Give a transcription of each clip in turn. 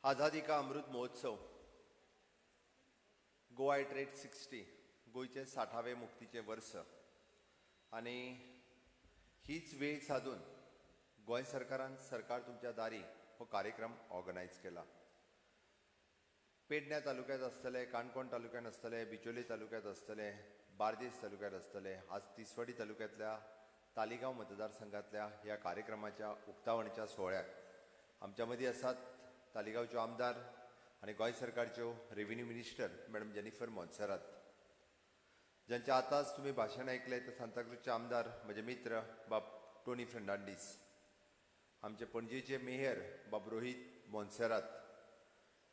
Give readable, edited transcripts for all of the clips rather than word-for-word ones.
आझादी का Amrit Mahotsav, Goa at rate 60, गोंयचें 60वें मुक्तीचें वर्स आनी हीच वेळ सादून गोंय सरकारान सरकार तुमच्या दारी हो कार्यक्रम ऑर्गनायज केला. पेडण्या तालुक्यांत आसतले, काणकोण तालुक्यांत आसतले, बिचोली तालुक्यांत आसतले, बार्देस तालुक्यांत आसतले, आज तिसवाडी तालुक्यांतल्या तालिगांव मतदारसंघातल्या ह्या कार्यक्रमाच्या उक्तावणच्या सुवाळ्याक आमच्या मदीं आसात तालिगांवच्यो आमदार आनी गोंय सरकारच्यो revenue minister madam Jennifer Monserrate, ज्यांच्या आतांच तुमी भाशण आयकलें ते सांताक्रूजचे आमदार म्हजे मित्र बाब टोनी फर्नांडीस, आमचे पणजेचे मेयर बाब रोहीत मोन्सेरात,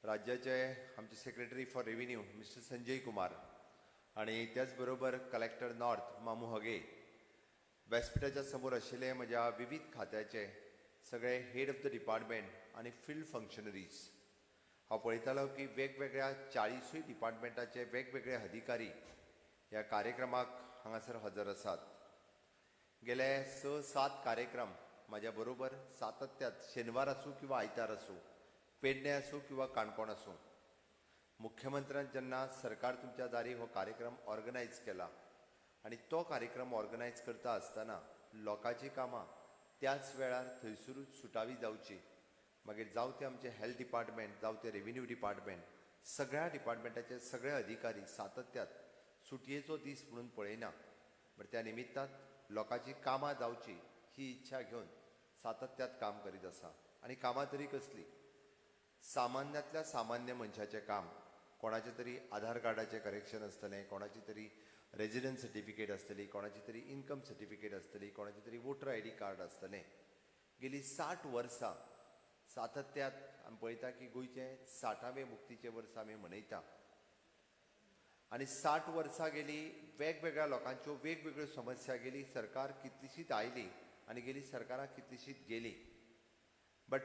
राज्याचे आमचे secretary for revenue mister Sanjay Kumar आनी त्याच बरोबर कलेक्टर नॉर्थ मामू हगे, व्यासपिठाच्या समोर आशिल्ले म्हज्या विविध खात्याचे सगळे हेड ऑफ the department आनी फिल्ड फंक्शनरीज. हांव पळयतालो की वेगवेगळ्या 40ूय डिपार्टमेंटाचे वेगवेगळे अधिकारी ह्या कार्यक्रमाक हांगासर हजर आसात. गेले 6-7 कार्यक्रम म्हाज्या बरोबर सातत्यात, शेनवार आसूं किंवा आयतार आसूं, पेडणे आसूं किंवा काणकोण आसूं, मुख्यमंत्र्यान जेन्ना सरकार तुमच्या दारी हो कार्यक्रम ऑर्गनायज केला आनी तो कार्यक्रम ऑर्गनायज करता आसतना लोकांची कामां त्याच वेळार थंयसरूच सुटावी जावची, मागीर जावं तें आमचें हेल्थ डिपार्टमेंट, जावं तें रेव्हेन्यू डिपार्टमेंट, सगळ्या डिपार्टमेंटाचे सगळे अधिकारी सातत्यात सुटयेचो दीस म्हणून पळयना, बट त्या निमित्तान लोकांची कामां जावची ही इच्छा घेवन सातत्यात काम करीत आसा. आनी कामां तरी कसली? सामान्यांतल्या सामान्य मनशाचें काम, कोणाचें तरी आधार कार्डाचें करेक्शन आसतलें, कोणाची तरी रेजिडन्स सर्टिफिकेट आसतली, कोणाची तरी इन्कम सर्टिफिकेट आसतली, कोणाची तरी वोटर आयडी कार्ड आसतलें. गेली 60 वर्सां सातत्यात आमी पळयता की गोंयचें 60वें मुक्तीचें वर्स आमी मनयता आनी 60 वर्सां गेली, वेगवेगळ्या लोकांच्यो वेगवेगळ्यो समस्या गेली, सरकार कितलीशीच आयली आनी गेली सरकारां कितलीशीच गेली, बट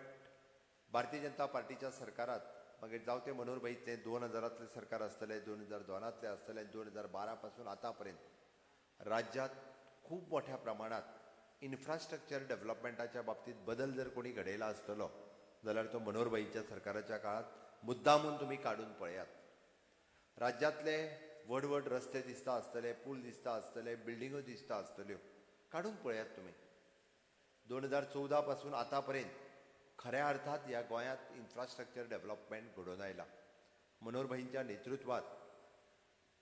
भारतीय जनता पार्टीच्या सरकारात मागीर जावं तें मनोहर भाईतलें 2000तलें सरकार आसतलें, 2002तलें आसतलें, 2012 पासून आतां पर्यंत राज्यांत खूब मोठ्या प्रमाणात इन्फ्रास्ट्रक्चर डेव्हलपमेंटाच्या बाबतींत बदल जर कोणी घडयला आसतलो जाल्यार तो मनोहर भाईच्या सरकाराच्या काळात मुद्दामून तुमी काडून पळयात. राज्यांतले व्हड व्हड रस्ते दिसता आसतले, पूल दिसता आसतले, बिल्डिंगो दिसता आसतल्यो, काडून पळयात तुमी. 2014 पासून आतां पर्यंत खऱ्या अर्थात ह्या गोंयांत इन्फ्रास्ट्रक्चर डेव्हलपमेंट घडोवन आयला. मनोहर भाईंच्या नेतृत्वात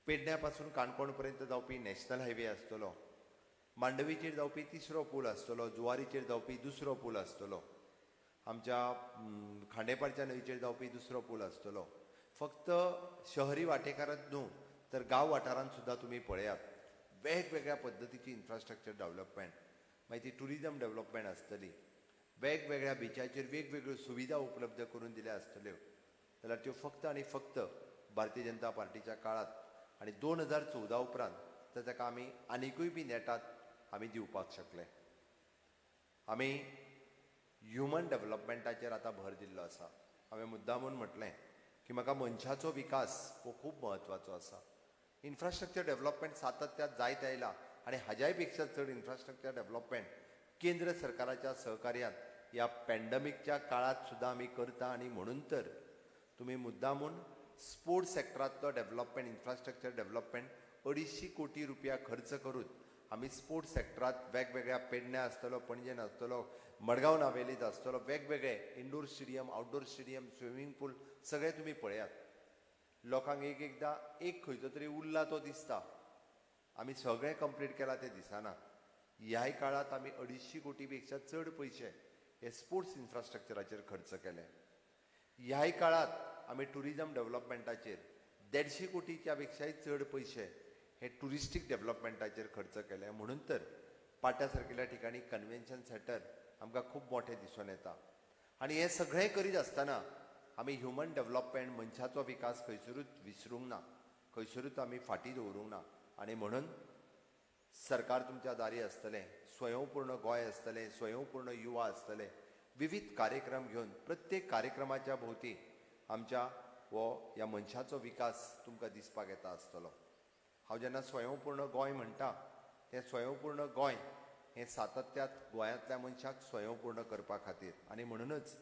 पेडण्या पासून काणकोण पर्यंत जावपी नॅशनल हायवे आसतलो, मांडवीचेर जावपी तिसरो पूल आसतलो, जुवारीचेर जावपी दुसरो पूल आसतलो, आमच्या खांडेपारच्या न्हंयचेर जावपी दुसरो पूल आसतलो. फक्त शहरी वाटेकारांत न्हू तर गांव वाठारांत सुद्दां तुमी पळयात वेगवेगळ्या पद्दतीची इन्फ्रास्ट्रक्चर डेव्हलपमेंट, मागीर ती ट्युरिजम डेव्हलपमेंट आसतली, वेगवेगळ्या बिचाचेर वेगवेगळ्यो सुविधा उपलब्ध करून दिल्या आसतल्यो, जाल्यार त्यो फक्त आनी फक्त भारतीय जनता पार्टीच्या काळात आनी 2014 उपरांत तर ताका आमी आनिकूय बी नेटात आमी दिवपाक शकले. आमी ह्युमन डेव्हलपमेंटाचेर आतां भर दिल्लो आसा. हांवें मुद्दामून म्हटलें की म्हाका मनशाचो विकास हो खूब म्हत्वाचो आसा. इन्फ्रास्ट्रक्चर डेव्हलपमेंट सातत्यात जायत आयला आनी हाज्याय पेक्षा चड इन्फ्रास्ट्रक्चर डेव्हलपमेंट केंद्र सरकाराच्या सहकार्यान ह्या पॅन्डमिकच्या काळात सुद्दां आमी करता. आनी म्हणून तर तुमी मुद्दामून स्पोर्ट्स सेक्टरांतलो डेव्हलपमेंट, इन्फ्रास्ट्रक्चर डेव्हलपमेंट 250 कोटी रुपया खर्च करून आमी स्पोर्ट्स सेक्टरांत वेगवेगळ्या पेडण्या आसतलो, पणजेन आसतलो, मडगांव नावेलीत आसतलो, वेगवेगळे indoor stadium, outdoor stadium, swimming pool सगळे तुमी पळयात. लोकांक एक एकदां एक खंयचो तरी उरला तो दिसता, आमी सगळें कंप्लीट केलां तें दिसना. ह्याय काळांत आमी 250 कोटी पेक्षा चड पयशे हे स्पोर्ट्स इन्फ्रास्ट्रक्चराचेर खर्च केले. ह्याय काळांत आमी ट्युरिजम डेव्हलपमेंटाचेर 150 कोटीच्या पेक्षाय चड पयशे हे ट्युरिस्टीक डेव्हलपमेंटाचेर खर्च केले. म्हणून तर पाट्या सारकेल्या ठिकाणी कन्व्हेन्शन सेंटर आमकां खूब मोठें दिसून येता. आनी हें सगळें करीत आसतना आमी ह्युमन डेव्हलपमेंट, मनशाचो विकास खंयसरूच विसरूंक ना, खंयसरूच आमी फाटीं दवरूंक ना. आनी म्हणून सरकार तुमच्या दारी आसतलें, स्वयंपूर्ण गोंय आसतलें, स्वयंपूर्ण युवा आसतले, विविध कार्यक्रम घेवन प्रत्येक कार्यक्रमाच्या भोवती आमच्या हो ह्या मनशाचो विकास तुमकां दिसपाक येता आसतलो. हांव जेन्ना स्वयंपूर्ण गोंय म्हणटा तें स्वयंपूर्ण गोंय हें सातत्यात गोंयांतल्या मनशाक स्वयंपूर्ण करपा खातीर. आनी म्हणूनच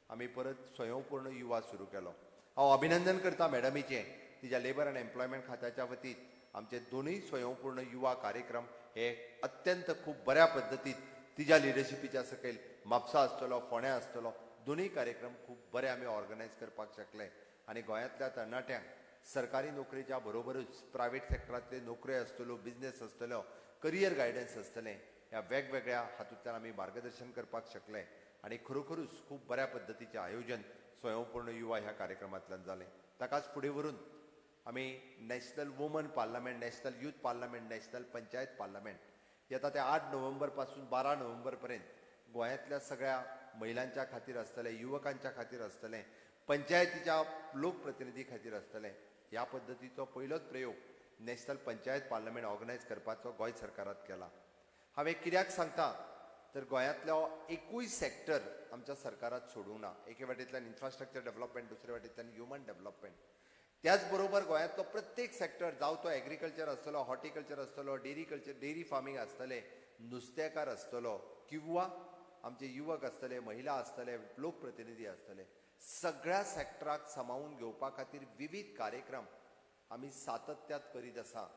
आमी परत स्वयंपूर्ण युवा सुरू केलो. हांव अभिनंदन करता मॅडमीचें, तिच्या लेबर आनी एम्प्लॉयमेंट खात्याच्या वतीन आमचे दोनूय स्वयंपूर्ण युवा कार्यक्रम हे अत्यंत खूब बऱ्या पद्दतीन तिच्या लिडरशिपीच्या सकयल म्हापसा आसतलो, फोंड्या आसतलो, दोनूय कार्यक्रम खूब बरे आमी ऑर्गनायज करपाक शकले. आनी गोंयांतल्या तरणाट्यांक सरकारी नोकरेच्या बरोबरूच प्रायवेट सेक्टरांतले नोकऱ्यो आसतल्यो, बिजनेस आसतलो, करियर गायडन्स आसतलें, ह्या वेगवेगळ्या हातूंतल्यान आमी मार्गदर्शन करपाक शकले. आनी खरोखरूच खूब बऱ्या पद्दतीचें आयोजन स्वयंपूर्ण युवा ह्या कार्यक्रमांतल्यान जालें. ताकाच फुडें व्हरून आमी national woman parliament, national youth parliament, national panchayat parliament येता ते 8 नोव्हेंबर पासून 12 नोव्हेंबर पर्यंत गोंयांतल्या सगळ्या महिलांच्या खातीर आसतलें, युवकांच्या खातीर आसतलें, पंचायतीच्या लोकप्रतिनिधी खातीर आसतलें. ह्या पद्दतीचो पयलोच प्रयोग नॅशनल पंचायत पार्लमेंट ऑर्गनायज करपाचो गोंय सरकारान केला. हांवें कित्याक सांगता तर गोंयांतलो एकूय सेक्टर आमच्या सरकारात सोडूंक ना. एके वाटेंतल्यान इन्फ्रास्ट्रक्चर डेव्हलपमेंट, दुसरे वाटेंतल्यान ह्युमन डेव्हलपमेंट, त्याच बरोबर गोंयांतलो प्रत्येक सेक्टर, जावं तो एग्रीकल्चर आसतलो, हॉर्टिकल्चर आसतलो, डेरी कल्चर, डेरी फार्मींग आसतलें, नुस्तेकार आसतलो, किंवा आमचे युवक आसतले, महिला आसतले, लोकप्रतिनिधी आसतले, सगळ्या सेक्टराक सामावून घेवपा खातीर विविध कार्यक्रम आमी सातत्यात करीत आसा.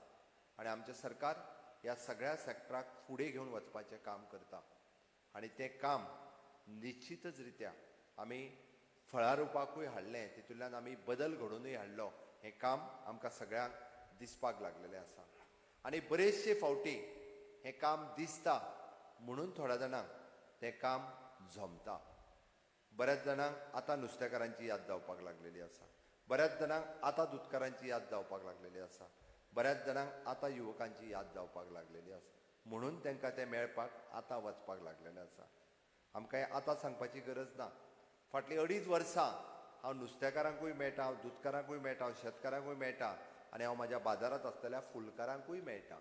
आनी आमचें सरकार ह्या सगळ्या सेक्टराक फुडें घेवन वचपाचें काम करता. आनी तें काम निश्चितच रित्या आमी फळारुपाकूय हाडलें, तितूंतल्यान आमी बदल घडोवनूय हाडलो. हें काम आमकां सगळ्यांक दिसपाक लागलेलें आसा. आनी बरेचशे फावटी हें काम दिसता म्हणून थोड्या जाणांक तें काम जमता. बऱ्याच जाणांक आतां नुस्तेकारांची याद जावपाक लागलेली आसा, बऱ्याच जाणांक आतां दुदकारांची याद जावपाक लागलेली आसा, बऱ्याच जाणांक आतां युवकांची याद जावपाक लागलेली आसा, म्हणून तांकां तें मेळपाक आतां वचपाक लागलेलें आसा. आमकां हें आतां सांगपाची गरज ना. फाटलीं 2.5 वर्सां हांव नुस्तेकारांकूय मेळटा, हांव दुदकारांकूय मेळटा, हांव शेतकारांकूय मेळटा, आनी हांव म्हाज्या बाजारांत आसतल्या फुलकारांकूय मेळटा.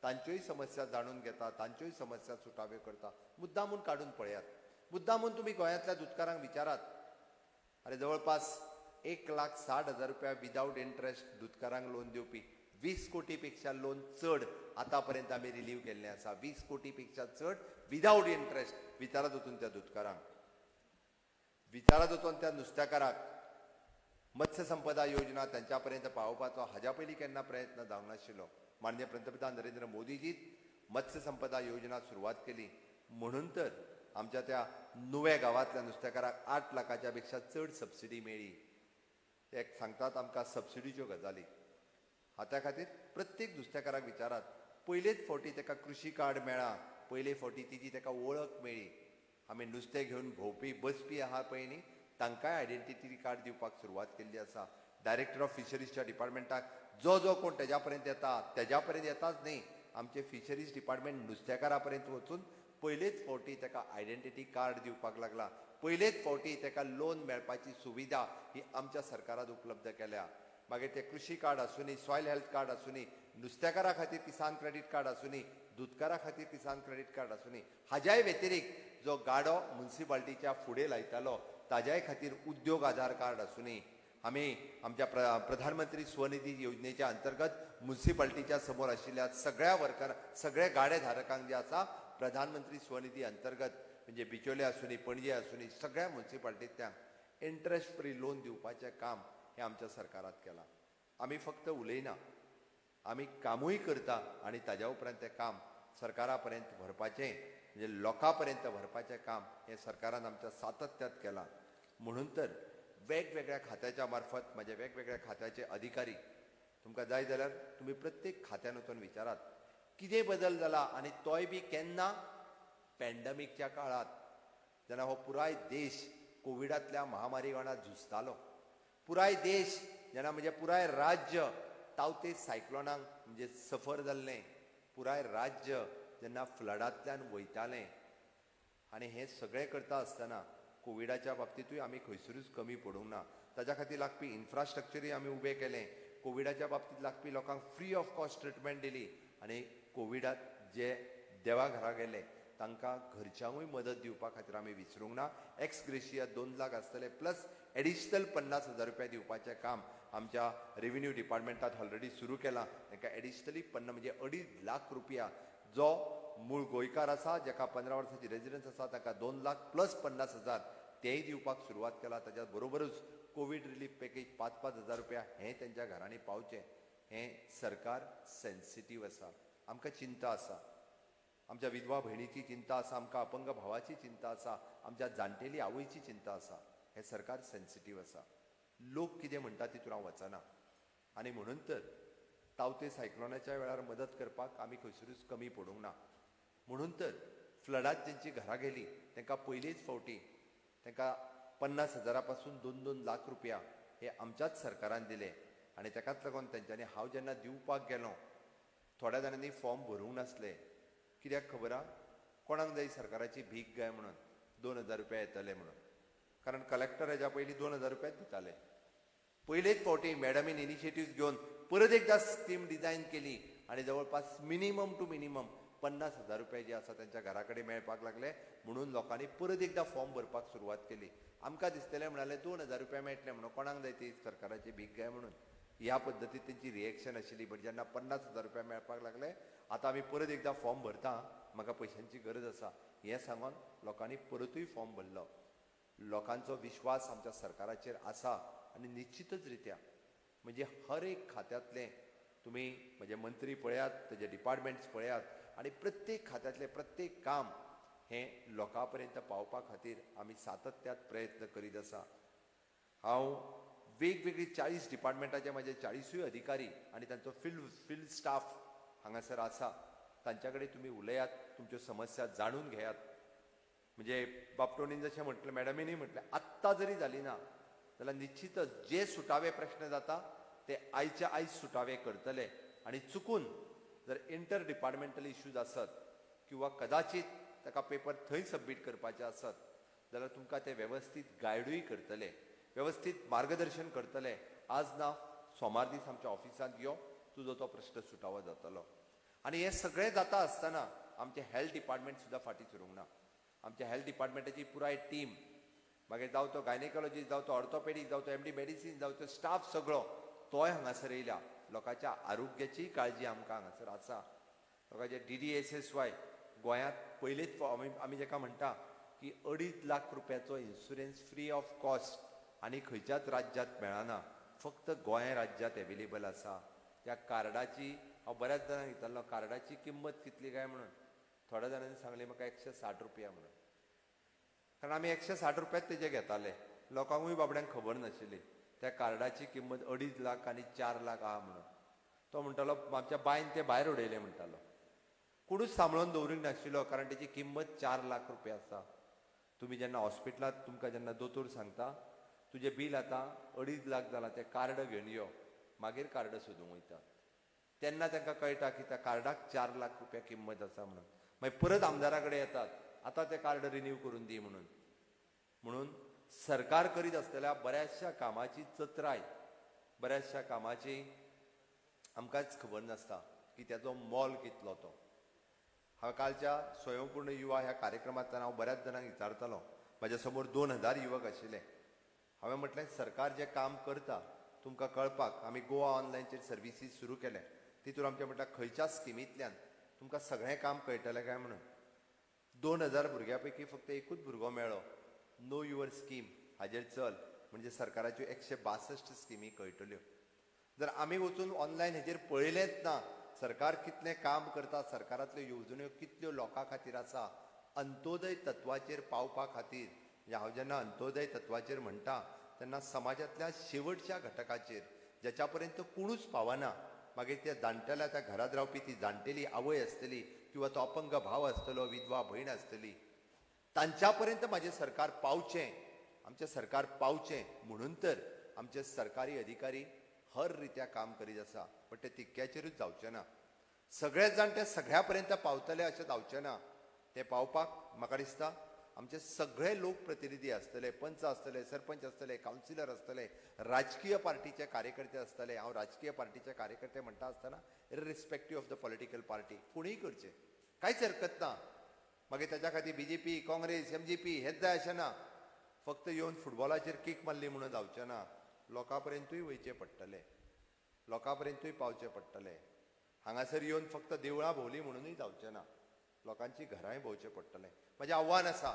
तांच्योय समस्या जाणून घेता, तांच्योय समस्या सुटाव्यो करता. मुद्दामून काडून पळयात, मुद्दामून तुमी गोंयांतल्या दुदकारांक विचारात. आनी जवळपास 1,60,000 रुपया विदावट इंट्रस्ट दुदकारांक लोन दिवपी 20 कोटी पेक्षा लोन चड आतां पर्यंत आमी रिलीव केल्लें आसा. 20 कोटी पेक्षा चड विदावट इंट्रस्ट विचारात वचून त्या दुदकारांक, विचारात वचून त्या नुस्तेकाराक. मत्स्य संपदा योजना तांच्या पर्यंत पावोवपाचो हाज्या पयलीं केन्ना प्रयत्न जावंक नाशिल्लो. माननीय पंतप्रधान नरेंद्र मोदीजीत मत्स्य संपदा योजना सुरवात केली म्हणून तर आमच्या त्या नुवें गांवांतल्या नुस्तेकाराक 8 लाखाच्या पेक्षा चड सबसिडी मेळ्ळी. ते सांगतात आमकां सबसिडीच्यो गजाली. हात्या खातीर प्रत्येक नुस्तेकाराक विचारात, पयलेच फावटी ताका कृशी कार्ड मेळ्ळां, पयले फावटी तिची ताका वळख मेळ्ळी. आमी नुस्तें घेवन भोंवपी बसपी आहा पळय न्ही, तांकांय आयडेंटिटी कार्ड दिवपाक सुरवात केल्ली आसा. डायरेक्टर ऑफ फिशरीजच्या डिपार्टमेंटाक जो जो कोण तेज्या पर्यंत येता तेज्या पर्यंत येताच न्ही, आमचे फिशरीज डिपार्टमेंट नुस्तेकारा पर्यंत वचून पयलेच फावटी ताका आयडेंटिटी कार्ड दिवपाक लागला. पयलेच फावटी ताका लोन मेळपाची सुविधा ही आमच्या सरकारान उपलब्ध केल्या. मागीर ते कृशी कार्ड आसूनी, सॉयल हेल्थ कार्ड आसूनी, नुस्तेकारा खातीर किसान क्रेडीट कार्ड आसूनी, दुदकारा खातीर किसान क्रेडीट कार्ड आसूनी, हाज्याय व्यतिरिक्त जो गाडो मुन्सिपाल्टीच्या फुडें लायतालो ताज्याय खातीर उद्योग आधार कार्ड आसूनी, आमी आमच्या प्रधानमंत्री स्वनिधी योजनेच्या अंतर्गत मुन्सिपाल्टीच्या समोर आशिल्ल्या सगळ्या वर्कर, सगळ्या गाडे धारकांक जे आसा प्रधानमंत्री स्वनिधी अंतर्गत म्हणजे बिचोले आसूनी, पणजे आसूनी, सगळ्या मुन्सिपाल्टींतल्यान इंट्रस्ट फ्री लोन दिवपाचें काम हें आमच्या सरकारात केलां. आमी फक्त उलयना, आमी कामूय करता आनी ताज्या उपरांत तें काम सरकारा पर्यंत व्हरपाचें म्हणजे लोकां पर्यंत व्हरपाचें काम हें सरकारान आमच्या सातत्यात केलां. म्हणून तर वेगवेगळ्या खात्याच्या मार्फत म्हाज्या वेगवेगळ्या खात्याचे अधिकारी, तुमकां जाय जाल्यार तुमी प्रत्येक खात्यान वचून विचारात कितें बदल जाला, आनी तोय बी केन्ना पॅन्डमिकच्या काळांत, जेन्ना हो पुराय देश कोविडांतल्या महामारी वांगडा झुजतालो, पुराय देश जेन्ना म्हणजे पुराय राज्य तावते सायक्लोनाक म्हणजे सफर जाल्लें, पुराय राज्य जेन्ना फ्लडांतल्यान वयतालें, आनी हें सगळें करता आसतना कोविडाच्या बाबतींतूय आमी खंयसरूच कमी पडूंक ना. ताज्या खातीर लागपी इन्फ्रास्ट्रक्चरूय आमी उबें केलें, कोविडाच्या बाबतींत लागपी लोकांक फ्री ऑफ कॉस्ट ट्रिटमेंट दिली, आनी कोविडात जे देवा घरा गेले तांकां घरच्यांकूय मदत दिवपा खातीर आमी विसरूंक ना. एक्स ग्रेशिया 2 लाख आसतले प्लस एडिशनल 50,000 रुपया दिवपाचें काम आमच्या रेविन्यू डिपार्टमेंटात ऑलरेडी सुरू केलां. तांकां एडिशनली म्हणजे 2.5 लाख रुपया, जो मूळ गोंयकार आसा, जाका 15 वर्सांची रेजिडन्स आसा, ताका 2 लाख प्लस 50,000 तेंय दिवपाक सुरवात केला. ताच्या बरोबरूच कोवीड रिलीफ पॅकेज 5-5 हजार रुपया हें तेंच्या घरांनी पावचें हें सरकार सेन्सिटीव आसा. आमकां चिंता आसा, आमच्या विधवा भयणीची चिंता आसा, आमकां अपंग भावाची चिंता आसा, आमच्या जाणटेली आवयची चिंता आसा. हें सरकार सेन्सिटीव आसा. लोक कितें म्हणटा तितून हांव वचना. आनी म्हणून तर तावते सायक्लोनाच्या वेळार मदत करपाक आमी खंयसरूच कमी पडूंक ना. म्हणून तर फ्लडात जेंची घरां गेली तांकां पयलीच फावटी तांकां 50 हजारा पासून 2-2 लाख रुपया हे आमच्याच सरकारान दिले. आनी ताकाच लागून तेंच्यांनी हांव जेन्ना दिवपाक गेलो थोड्या जाणांनी फॉर्म भरूंक नासले. कित्याक खबर आहा? कोणाक जाय सरकाराची भीक गाय म्हणून 2,000 रुपया येतले म्हणून. कारण कलेक्टर हेज्या पयलीं 2,000 रुपयाच दिताले. पयलेच फावटी मॅडमीन इनिशिएटीव घेवन परत एकदां स्कीम डिजायन केली आनी जवळपास मिनिमम टू मिनिमम 50,000 रुपया जे आसा तेंच्या घरा कडेन मेळपाक लागले. म्हणून लोकांनी परत एकदां फॉर्म भरपाक सुरवात केली. आमकां दिसतलें म्हणाले 2,000 रुपया मेळटले म्हणून, कोणाक जाय ती सरकाराची भीक गाय म्हणून. ह्या पद्दतीन तेंची रिएक्शन आशिल्ली. बट जेन्ना 50,000 रुपया मेळपाक लागले, आतां आमी परत एकदां फॉर्म भरता, म्हाका पयशांची गरज आसा हें सांगून लोकांनी परतूय फॉर्म भरलो. लोकांचो विश्वास आमच्या सरकाराचेर आसा आनी निश्चितच रित्या म्हणजे हर एक खात्यांतलें तुमी म्हजे मंत्री पळयात, तेजे डिपार्टमेंट्स पळयात आनी प्रत्येक खात्यांतलें प्रत्येक काम हें लोकां पर्यंत पावपा खातीर आमी सातत्यात प्रयत्न करीत आसा. हांव वेगवेगळी 40 डिपार्टमेंटाचे म्हजे 40 अधिकारी आनी तांचो फिल्ड स्टाफ हांगासर आसा. तांच्या कडेन तुमी उलयात, तुमच्यो समस्या जाणून घेयात. म्हणजे बापटोनीन जशें म्हटलें, मॅडमीनूय म्हटलें, आत्तां जरी जाली ना जाल्यार निश्चितच जे सुटावे प्रश्न जाता ते आयच्या आयज सुटावे करतले. आनी चुकून जर इंटर डिपार्टमेंटल इश्यूज आसत किंवा कदाचित ताका पेपर थंय सबमीट करपाचे आसत जाल्यार तुमकां ते वेवस्थीत गायडूय करतले, वेवस्थीत मार्गदर्शन करतले. आज ना सोमार दीस आमच्या ऑफिसांत यो, तुजो तो प्रश्न सुटावो जातलो. आनी हें सगळें जाता आसतना आमचें हेल्थ डिपार्टमेंट सुद्दां फाटीं सरूंक ना. आमच्या हेल्थ डिपार्टमेंटाची पुराय टीम, मागीर जावं तो गायनेकॉलॉजिस्ट, जावं तो ऑर्थोपेडीक, जावं तो एमडी मेडिसीन, जावं तो स्टाफ सगळो तोय हांगासर येयला. लोकांच्या आरोग्याचीय काळजी आमकां हांगासर आसा. लोकांचे DDSSY गोंयांत पयलेच आमी जेका म्हणटा की 2.5 लाख रुपयाचो इन्शुरन्स फ्री ऑफ कॉस्ट आनी खंयच्याच राज्यांत मेळना, फक्त गोंय राज्यांत एवेलेबल आसा. त्या कार्डाची हांव बऱ्याच जाणांक विचारलो कार्डाची किंमत कितली काय म्हणून. थोड्या जाणांनी सांगलें म्हाका 160 रुपया म्हणून. कारण आमी 160 रुपयाच तेजे घेताले. लोकांकूय बाबड्यांक खबर नाशिल्ली त्या कार्डाची किंमत 2.5 लाख आनी 4 लाख आहा म्हणून. तो म्हणटालो आमच्या बायन ते भायर उडयले म्हणटालो. कोणूच सांबाळून दवरूंक नाशिल्लो कारण तेची किंमत 4 लाख रुपया आसा. तुमी जेन्ना हॉस्पिटलांत तुमकां जेन्ना दोतोर सांगता तुजें बील आतां 2.5 लाख जालां, तें कार्ड घेवन यो, मागीर कार्ड सोदूंक वयता तेन्ना तांकां कळटा की त्या कार्डाक 4 लाख रुपया किंमत आसा म्हणून. मागीर परत आमदारा कडेन येतात, आतां तें कार्ड रिन्यू करून दी म्हणून. म्हणून सरकार करीत आसतल्या बऱ्याचशा कामाची चत्राय, बऱ्याचशा कामाची आमकांच खबर नासता की त्याचो मोल कितलो तो. हांव कालच्या स्वयंपूर्ण युवा ह्या कार्यक्रमांतल्यान हांव बऱ्याच जाणांक विचारतालो. म्हाज्या समोर 2000 युवक आशिल्ले. हांवें म्हटलें सरकार जें काम करता तुमकां कळपाक आमी गोवा ऑनलायनचेर सर्विसीस सुरू केले. तितून आमचें म्हटल्यार खंयच्या स्किमींतल्यान तुमकां सगळें काम कळटलें काय म्हणून. 2000 भुरग्यां पैकी फक्त एकूच भुरगो मेळ्ळो नो your scheme हाजेर चल, म्हणजे सरकाराच्यो 162 स्किमी कळटल्यो. जर आमी वचून ऑनलायन हेजेर पळयलेंच ना सरकार कितलें काम करता, सरकारांतल्यो येवजण्यो कितल्यो लोकां खातीर आसा, अंत्योदय तत्वाचेर पावपा खातीर. म्हणजे हांव जेन्ना अंत्योदय तत्वाचेर म्हणटा तेन्ना समाजांतल्या शेवटच्या घटकाचेर ज्याच्या पर्यंत कोणूच पावना, मागीर त्या जाणटेल्या त्या घरांत रावपी ती जाणटेली आवय आसतली किंवा तो अपंग भाव आसतलो, विधवा भयण आसतली, तांच्या पर्यंत म्हाजें सरकार पावचें, आमचें सरकार पावचें म्हणून तर आमचे सरकारी अधिकारी हर रित्या काम करीत आसा. पण ते तितक्याचेरूच जावचें ना, सगळे जाण ते सगळ्या पर्यंत पावतले अशें जावचें ना. ते पावपाक म्हाका दिसता आमचे सगळे लोकप्रतिनिधी आसतले, पंच आसतले, सरपंच आसतले, कावन्सिलर आसतले, राजकीय पार्टीचे कार्यकर्ते आसतले. हांव राजकीय पार्टीचे कार्यकर्ते म्हणटा आसतना irrespective of the political party कोणीय करचें, कांयच हरकत ना. मागीर ताच्या खातीर BJP, Congress, MGP हेच जाय अशें ना. फक्त येवन फुटबॉलाचेर कीक मारली म्हणून जावचें ना, लोकां पर्यंतूय वयचें पडटलें, लोकां पर्यंतूय पावचें पडटलें. हांगासर येवन फक्त देवळां भोंवली म्हणुनूय जावचें ना, लोकांची घरांय भोंवचें पडटलें. म्हजें आव्हान आसा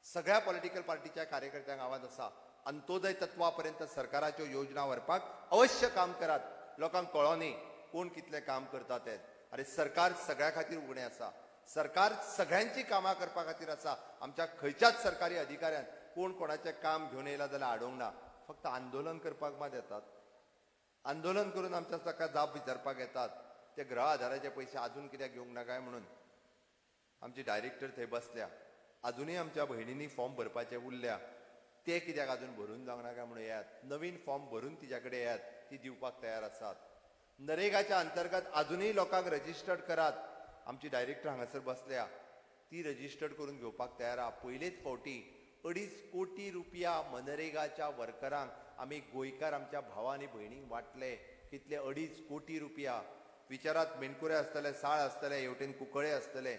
सगळ्या पॉलिटिकल पार्टीच्या कार्यकर्त्यांक आवाज आसा, अंत्योदय तत्वा पर्यंत सरकाराच्यो योजना व्हरपाक अवश्य काम करात. लोकांक कळो न्ही कोण कितलें काम करता तें. आरे सरकार सगळ्या खातीर उगडें आसा, सरकार सगळ्यांची कामां करपा खातीर आसा. आमच्या खंयच्याच सरकारी अधिकाऱ्यान कोण कोणाचें काम घेवन येयला जाल्यार आडोवंक ना. फक्त आंदोलन करपाक मात येतात, आंदोलन करून आमच्या ताका जाप विचारपाक येतात. ते गृह आधाराचे पयशे अजून कित्याक घेवंक ना काय म्हणून आमची डायरेक्टर थंय बसल्या. अजुनूय आमच्या भयणींनी फॉर्म भरपाचे उरल्या, ते कित्याक अजून भरून जावंक ना काय म्हणून येयात. नवीन फॉर्म भरून तिच्या कडेन येयात, ती दिवपाक तयार आसात. नरेगाच्या अंतर्गत अजुनूय लोकांक रजिस्टर्ड करात. आमची डायरेक्टर हांगासर बसल्या, ती रजिस्टर्ड करून घेवपाक तयार आहा. पयलेच फावटी 2.5 कोटी रुपया मनरेगाच्या वर्करांक आमी गोंयकार आमच्या भावा आनी भयणींक वांटले. कितले? 2.5 कोटी रुपया. विचारात, मेणकुरे आसतले, साळ आसतले, हेवटेन कुंकळे आसतले.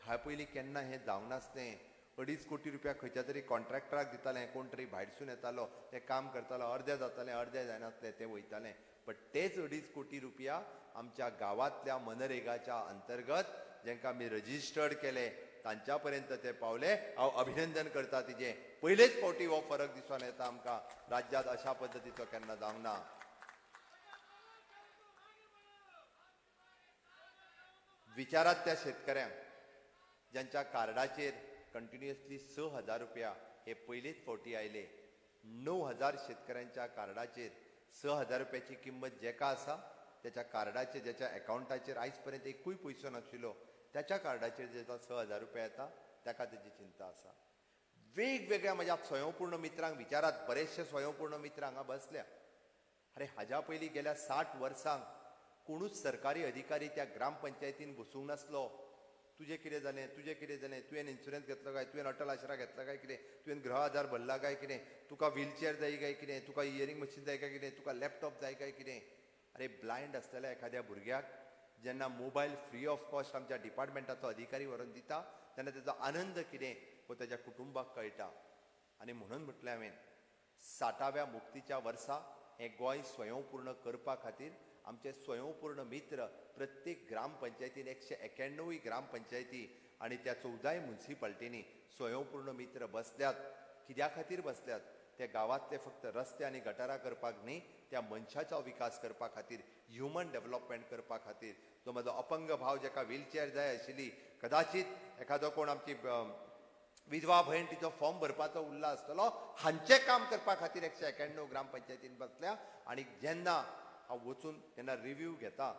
ह्या पयलीं केन्ना हें जावंक नासलें. 2.5 कोटी रुपया खंयच्या तरी कॉन्ट्रॅक्टराक दिताले, कोण तरी भायरसून येतालो, ते काम करतालो, अर्दे जातालें अर्दे जायनासलें, ते वयतालें. बट तेच 2.5 कोटी रुपया आमच्या गांवांतल्या मनरेगाच्या अंतर्गत जेंका आमी रजिस्टर्ड केले तांच्या पर्यंत ते पावले. हांव अभिनंदन करता तिजें. पयलेच फावटी हो फरक दिसून येता आमकां राज्यांत, अशा पद्दतीचो केन्ना जावंक ना. विचारात त्या शेतकऱ्यांक ज्यांच्या कार्डाचेर कंटिन्युअसली 6,000 रुपया हे पयलेच फावटी आयले. 9,000 शेतकऱ्यांच्या कार्डाचेर 6,000 रुपयाची किंमत जेका आसा त्याच्या कार्डाचेर, ज्याच्या एकावंटाचेर आयज पर्यंत एकूय पयसो नाशिल्लो त्याच्या कार्डाचेर जेका 6,000 रुपया येता ताका तेजी चिंता आसा. वेगवेगळ्या म्हज्या स्वयंपूर्ण मित्रांक विचारात, बरेचशे स्वयंपूर्ण मित्र हांगा बसल्या. अरे हाज्या पयलीं गेल्या 60 वर्सांक कोणूच सरकारी अधिकारी त्या ग्रामपंचायतीन बसूंक नासलो. तुजें कितें जालें, तुजें कितें जालें, तुवें इन्शुरन्स घेतलो काय, तुवें अटल आश्रा घेतला काय कितें, तुवें गृह आधार भरला काय कितें, तुका व्हीलचेअर जाय काय कितें, तुका इयरींग मशीन जाय काय कितें, तुका लॅपटॉप जाय काय कितें. अरे ब्लायंड आसलेल्या एखाद्या भुरग्याक जेन्ना मोबायल फ्री ऑफ कॉस्ट आमच्या डिपार्टमेंटाचो अधिकारी व्हरून दिता तेन्ना तेजो आनंद कितें हो तेज्या कुटुंबाक कळटा. आनी म्हणून म्हटलें हांवें, 60व्या मुक्तीच्या वर्सा हें गोंय स्वयंपूर्ण करपा खातीर आमचे स्वयंपूर्ण मित्र प्रत्येक ग्रामपंचायतीन 191 ग्रामपंचायती आनी त्या 14 मुन्सिपाल्टींनी स्वयंपूर्ण मित्र बसल्यात. कित्या खातीर बसल्यात? ते गांवांतले फक्त रस्ते आनी गटारां करपाक न्ही, त्या मनशाचो विकास करपा खातीर, ह्युमन डेव्हलपमेंट करपा खातीर. जो म्हजो अपंग भाव जेका व्हीलचेअर जाय आशिल्ली, कदाचित एखादो कोण आमची विधवा भयण तिचो फॉर्म भरपाचो उरला आसतलो, हांचें काम करपा खातीर 191 ग्रामपंचायतीन बसल्या. आनी जेन्ना हांव वचून तेन्ना रिव्यू घेता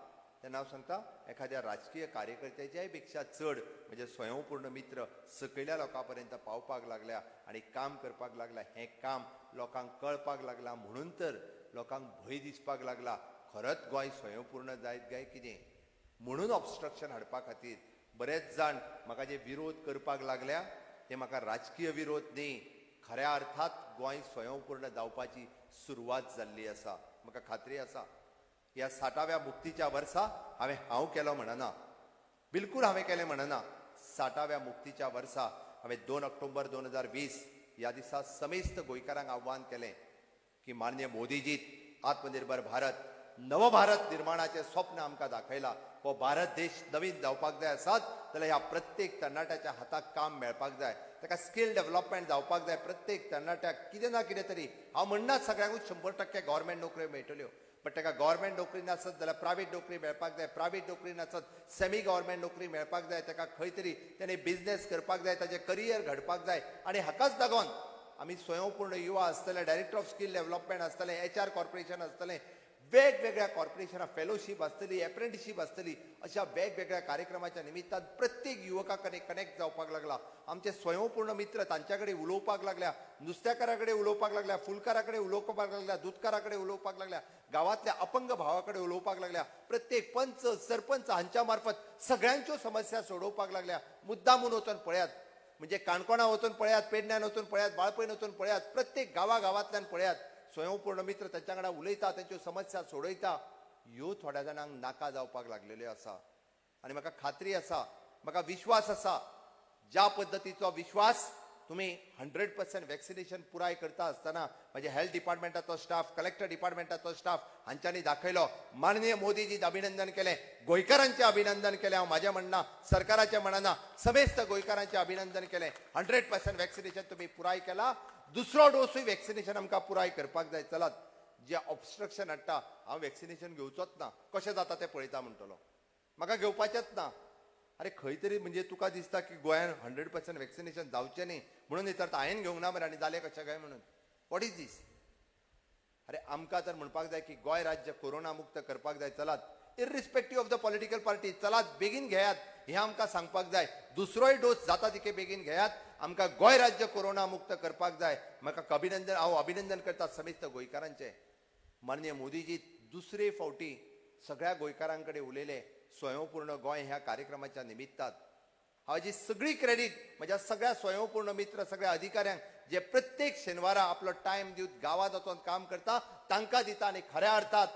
तेन्ना हांव सांगता, एखाद्या राजकीय कार्यकर्त्याच्याय पेक्षा चड म्हजे स्वयंपूर्ण मित्र सकयल्या लोकां पर्यंत पावपाक लागल्या आनी काम करपाक लागला. हें काम लोकांक कळपाक लागला, म्हणून तर लोकांक भंय दिसपाक लागला, खरंच गोंय स्वयंपूर्ण जायत काय कितें. म्हणून ऑबस्ट्रक्शन हाडपा खातीर बरेच जाण म्हाका जे विरोध करपाक लागल्या ते म्हाका राजकीय विरोध न्ही, खऱ्या अर्थात गोंय स्वयंपूर्ण जावपाची सुरवात जाल्ली आसा. म्हाका खात्री आसा ह्या 60व्या मुक्तीच्या वर्सा हांवें हांव केलो म्हणना, बिलकूल हांवें केलें म्हणना. 60व्या मुक्तीच्या वर्सा हांवें 2 ऑक्टोबर 2020 ह्या दिसा समेस्त गोंयकारांक आव्हान केलें की माननीय मोदीजीत आत्मनिर्भर भारत, नवभारत निर्माणाचें स्वप्न आमकां दाखयला. हो भारत देश नवीन जावपाक जाय आसात जाल्यार ह्या प्रत्येक तरणाट्याच्या हाताक काम मेळपाक जाय, ताका स्कील डेव्हलपमेंट जावपाक जाय. प्रत्येक तरणाट्याक कितें ना कितें तरी, हांव म्हणना सगळ्यांकूच 100% गव्हर्मेंट नोकऱ्यो मेळटल्यो, बट ताका गव्हर्मेंट नोकरी नासत जाल्यार प्रायवेट नोकरी मेळपाक जाय, प्रायवेट नोकरी नासत सेमी गव्हर्मेंट नोकरी मेळपाक जाय, ताका खंय तरी तेणे बिजनेस करपाक जाय, ताचें करियर घडपाक जाय. आनी हाकाच लागून आमी स्वयंपूर्ण युवा आसतले, डायरेक्टर ऑफ स्कील डेव्हलपमेंट आसतलें, HR corporation आसतलें, वेगवेगळ्या कॉर्पोरेशनां फेलोशीप आसतली, एप्रेंटिशीप आसतली. अशा वेगवेगळ्या कार्यक्रमाच्या निमित्तान प्रत्येक युवका कडेन कनेक्ट जावपाक लागला. आमचे स्वयंपूर्ण मित्र तांच्या कडेन उलोवपाक लागल्या, नुस्त्याकारा कडेन उलोवपाक लागल्या, फुलकारा कडेन उलोवपाक लागल्या, दुदकारा कडेन उलोवपाक लागल्या, गांवांतल्या अपंग भावा कडेन उलोवपाक लागल्या. प्रत्येक पंच सरपंच हांच्या मार्फत सगळ्यांच्यो समस्या सोडोवपाक लागल्या. मुद्दामून वचून पळयात, म्हणजे काणकोणा वचून पळयात, पेडण्यान वचून पळयात, वाळपयन वचून पळयात, प्रत्येक गांवागांवांतल्यान पळयात. स्वयंपूर्ण मित्र तांच्या वांगडा उलयता, तांच्यो समस्या सोडयता. ह्यो थोड्या जाणांक नाका जावपाक लागलेल्यो आसा. आनी म्हाका खात्री आसा, म्हाका विश्वास आसा, ज्या पद्दतीचो विश्वास तुमी 100% वॅक्सिनेशन पुराय करता आसतना म्हणजे हेल्थ डिपार्टमेंटाचो स्टाफ, कलेक्टर डिपार्टमेंटाचो स्टाफ हांच्यांनी दाखयलो. माननीय मोदीजी अभिनंदन केलें, गोंयकारांचें अभिनंदन केलें. हांव म्हाजें म्हणना, सरकाराचें म्हणना, समेस्त गोंयकारांचें अभिनंदन केलें. 100% वॅक्सिनेशन तुमी पुराय केला. दुसरो डोसूय वॅक्सिनेशन आमकां पुराय करपाक जाय. चलात, जे ऑब्स्ट्रक्शन हाडटा, हांव वॅक्सिनेशन घेवचोच ना, कशें जाता तें पळयता म्हणटलो, म्हाका घेवपाचेंच ना. अरे खंय तरी म्हणजे तुका दिसता की गोंयान 100% वॅक्सिनेशन जावचें न्ही म्हणून विचारता, हांवें घेवंक ना मरे आनी जालें कशें काय म्हणून. What is these? अरे आमकां तर म्हणपाक जाय की गोंय राज्य कोरोना मुक्त करपाक जाय. चलात, irrespective of the political party, चलात बेगीन घेयात, हें आमकां सांगपाक जाय. दुसरोय डोस जाता तितके बेगीन घेयात. आमकां गोंय राज्य कोरोना मुक्त करपाक जाय. म्हाका अभिनंदन, हांव अभिनंदन करता समेस्त गोंयकारांचें. माननीय मोदीजी दुसरे फावटी सगळ्या गोंयकारां कडेन उलयले स्वयंपूर्ण गोंय ह्या कार्यक्रमाच्या निमित्तात. हाजी सगळी क्रेडीट म्हज्या सगळ्या स्वयंपूर्ण मित्र, सगळ्या अधिकाऱ्यांक जे प्रत्येक शेनवारा आपलो टायम दिवन गांवांत वचोन काम करता तांकां दिता. आनी खऱ्या अर्थात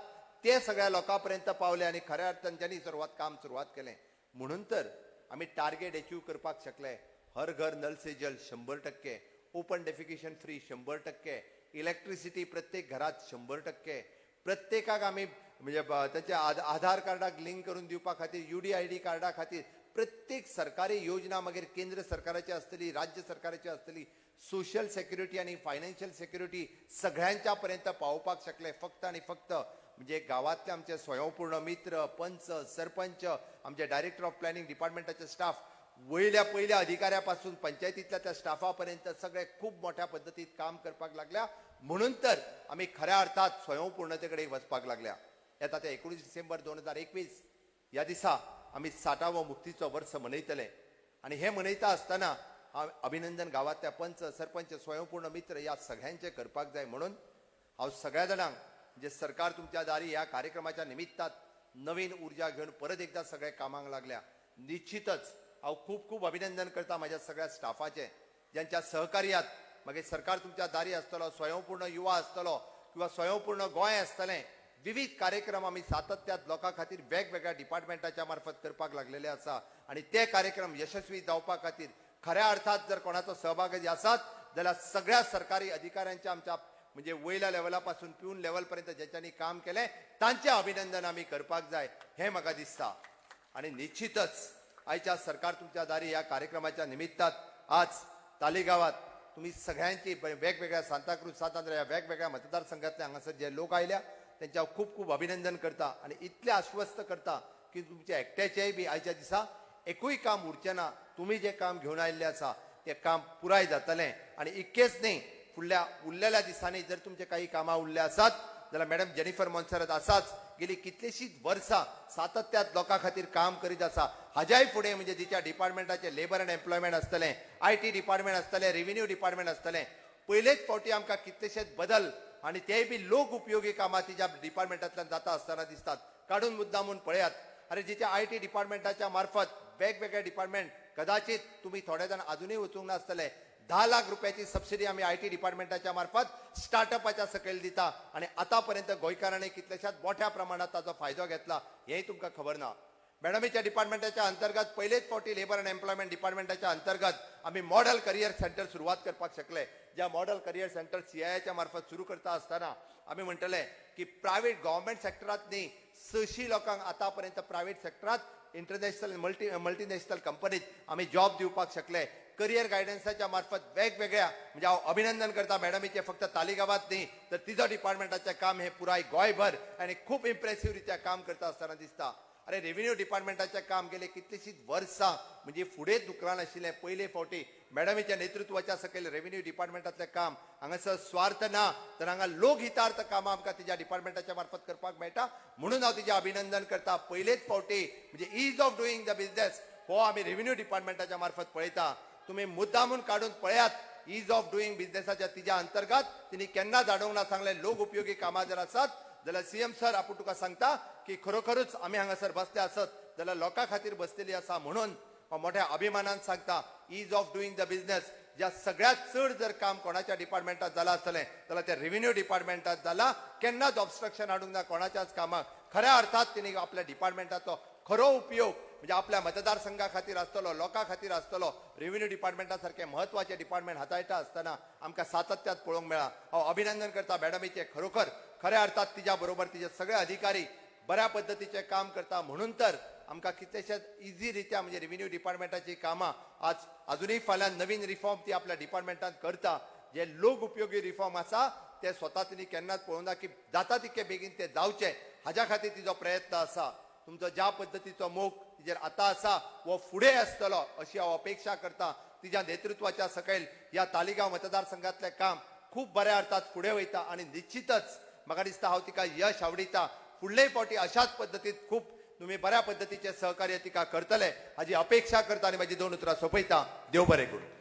ते सगळ्या लोकां पर्यंत पावले आनी खऱ्या अर्थान तांच्यांनी सुरवात काम सुरवात केलें. म्हणून तर आमी टार्गेट एचीव करपाक शकले. हर घर नल से जल 100%, ओपन डेफिकेशन फ्री 100%, इलेक्ट्रिसिटी प्रत्येक घरात 100%, प्रत्येकाक आमी म्हणजे ताच्या आधार कार्डाक लिंक करून दिवपा खातीर UDID कार्डा खातीर प्रत्येक सरकारी योजना मागीर केंद्र सरकाराची आसतली, राज्य सरकाराची आसतली, सोशल सेक्युरिटी आनी फायनान्शियल सेक्युरिटी सगळ्यांच्या पर्यंत पावोवपाक शकले. फक्त आनी फक्त म्हणजे गांवांतले आमचे स्वयंपूर्ण मित्र, पंच, सरपंच, आमचे डायरेक्टर ऑफ प्लॅनिंग डिपार्टमेंटाचे स्टाफ, वयल्या पयल्या अधिकाऱ्या पासून पंचायतींतल्या त्या स्टाफा पर्यंत सगळे खूब मोठ्या पद्दतीत काम करपाक लागल्या. म्हणून तर आमी खऱ्या अर्थात स्वयंपूर्णते कडेन वचपाक लागल्या. येता ते 19 डिसेंबर 2021 ह्या दिसा आमी 60वो मुक्तीचो वर्स मनयतले आनी हें मनयता आसतना हांव अभिनंदन गांवांतल्या पंच, सरपंच, स्वयंपूर्ण मित्र ह्या सगळ्यांचें करपाक जाय. म्हणून हांव सगळ्या जाणांक म्हणजे सरकार तुमच्या दारी ह्या कार्यक्रमाच्या निमित्तात नवीन उर्जा घेवन परत एकदा सगळे कामाक लागल्या. निश्चितच हांव खूब खूब अभिनंदन करता म्हाज्या सगळ्या स्टाफाचें, ज्यांच्या सहकार्यात मागीर सरकार तुमच्या दारी आसतलो, स्वयंपूर्ण युवा आसतलो किंवा स्वयंपूर्ण गोंय आसतलें. विविध कार्यक्रम आमी सातत्यात लोकां खातीर वेगवेगळ्या डिपार्टमेंटाच्या मार्फत करपाक लागलेले आसा आनी ते कार्यक्रम यशस्वी जावपा खातीर खऱ्या अर्थात जर कोणाचो सहभागी आसात जाल्यार सगळ्या सरकारी अधिकाऱ्यांच्या आमच्या म्हणजे वयल्या लेवला पासून प्यून लेवल पर्यंत ज्यांच्यांनी काम केलें तांचें अभिनंदन आमी करपाक जाय हें म्हाका दिसता. आनी निश्चितच आयच्या सरकार तुमच्या दारी ह्या कार्यक्रमाच्या निमित्तात आज तालिगांवात तुमी सगळ्यांची वेगवेगळ्या सांताक्रूज, सांतांद्रे ह्या वेगवेगळ्या मतदारसंघातले हांगासर जे लोक आयल्या तेंच्या हांव खूब खूब अभिनंदन करता आनी इतलें आश्वस्त करता की तुमच्या एकट्याचेय बी आयच्या दिसा एकूय काम उरचें ना. तुमी जें काम घेवन आयिल्लें आसा तें काम पुराय जातलें. आनी इतकेंच न्ही, फुडल्या उरलेल्या दिसांनी जर तुमचे काही कामां उरले आसात जाल्यार मॅडम जेनिफर मोन्सेरात आसाच, गेली कितलीशींच वर्सां सातत्यात लोकां खातीर काम करीत आसा. हाज्याय फुडें म्हणजे तिच्या डिपार्टमेंटाचें लेबर अँड एम्प्लॉयमेंट आसतलें, IT department आसतलें, रेव्हेन्यू डिपार्टमेंट आसतलें. पयलेच फावटी आमकां कितलेशेच बदल आनी तेय बी लोक उपयोगी कामां तिच्या डिपार्टमेंटांतल्यान जाता आसतना दिसतात. काडून मुद्दामून पळयात, अरे जिच्या IT डिपार्टमेंटाच्या मार्फत वेगवेगळे डिपार्टमेंट, कदाचित तुमी थोडे जाण अजुनूय वचूंक नासतले, 10 लाख रुपयाची सबसिडी आमी IT डिपार्टमेंटाच्या मार्फत स्टार्टअपाच्या सकयल दिता आनी आतां पर्यंत गोंयकारांनी कितल्याशाच मोठ्या प्रमाणात ताचो फायदो घेतला हेंय तुमकां खबर ना. मॅडमीच्या डिपार्टमेंटाच्या अंतर्गत पयलेच फावटी लेबर अँड एम्प्लॉयमेंट डिपार्टमेंटाच्या अंतर्गत आमी मॉडल करियर सेंटर सुरवात करपाक शकले. ज्या मॉडल करियर सेंटर CII च्या मार्फत सुरू करता आसतना आमी म्हणटले की प्रायव्हेट गव्हर्मेंट सेक्टरांत न्ही, 600 लोकांक आतां पर्यंत प्रायव्हेट सेक्टरांत इंटरनॅशनल मल्टीनॅशनल कंपनीत आमी जॉब दिवपाक शकले. करियर गायडन्साच्या मार्फत वेगवेगळ्या म्हणजे हांव अभिनंदन करता मॅडमीचें, फक्त तालिगांवांत न्ही तर तिजो डिपार्टमेंटाचें काम हें पुराय गोंयभर आनी खूब इम्प्रेसीव रित्या काम करता आसतना दिसता. अरे रेव्हेन्यू डिपार्टमेंटाचें काम गेले कितलीशींच वर्सां म्हणजे फुडें धुकलानाशिल्लें. पयले फावटी मॅडमीच्या नेतृत्वाच्या सकयल रेव्हेन्यू डिपार्टमेंटांतलें काम हांगासर स्वार्थ ना तर हांगा लोकहितार्थ कामां आमकां तिच्या डिपार्टमेंटाच्या मार्फत करपाक मेळटा. म्हणून हांव तिचें अभिनंदन करता. पयलेच फावटी म्हणजे ease of doing the business हो आमी रेव्हेन्यू डिपार्टमेंटाच्या मार्फत पळयता. तुमी मुद्दामून काडून पळयात, is of doing बिझनेसाच्या तिच्या अंतर्गत तिने केन्ना धाडूंक ना सांगलें लोक उपयोगी कामां जर आसात जाल्यार सीएम सर आपूण तुका सांगता की खरोखरूच आमी हांगासर बसले आसत जाल्यार लोकां खातीर बसलेली आसा. म्हणून हांव मोठ्या अभिमानान सांगता, ease of doing the business ज्या सगळ्यात चड जर काम कोणाच्या डिपार्टमेंटात जालां आसतलें जाल्यार तें रेव्हेन्यू डिपार्टमेंटात जालां. केन्नाच ऑबस्ट्रक्शन हाडूंक ना कोणाच्याच कामाक. खऱ्या अर्थात तिणे आपल्या डिपार्टमेंटाचो खरो उपयोग म्हणजे आपल्या मतदारसंघा खातीर आसतलो, लोकां खातीर आसतलो, रेव्हेन्यू डिपार्टमेंटा सारकें म्हत्वाचें डिपार्टमेंट हाताळटा आसतना आमकां सातत्यात पळोवंक मेळ्ळा. हांव अभिनंदन करता मॅडमीचें. खरोखर खऱ्या अर्थात तिज्या बरोबर तिजे सगळे अधिकारी बऱ्या पद्दतीचें काम करता, म्हणून तर आमकां कितलेशेच इजी रित्या म्हणजे रेव्हेन्यू डिपार्टमेंटाची कामां आज अजुनूय फाल्यां नवीन रिफॉर्म ती आपल्या डिपार्टमेंटान करता. जे लोक उपयोगी रिफॉर्म आसा ते स्वता तिणी केन्नाच पळोवना की जाता तितके बेगीन ते जावचे हाज्या खातीर तिजो प्रयत्न आसा. तुमचो ज्या पद्दतीचो मोग तिजेर आतां आसा वो फुडें आसतलो अशी हांव अपेक्षा करता. तिज्या नेतृत्वाच्या सकयल ह्या तालिगांव मतदारसंघातलें काम खूब बऱ्या अर्थात फुडें वयता आनी निश्चितच म्हाका दिसता हांव तिका यश आवडिता. फुडलेय फावटी अशाच पद्दतीत खूब तुमी बऱ्या पद्दतीचें सहकार्य तिका करतले हाजी अपेक्षा करता आनी म्हाजी दोन उतरां सोंपयता. देव बरें करूं.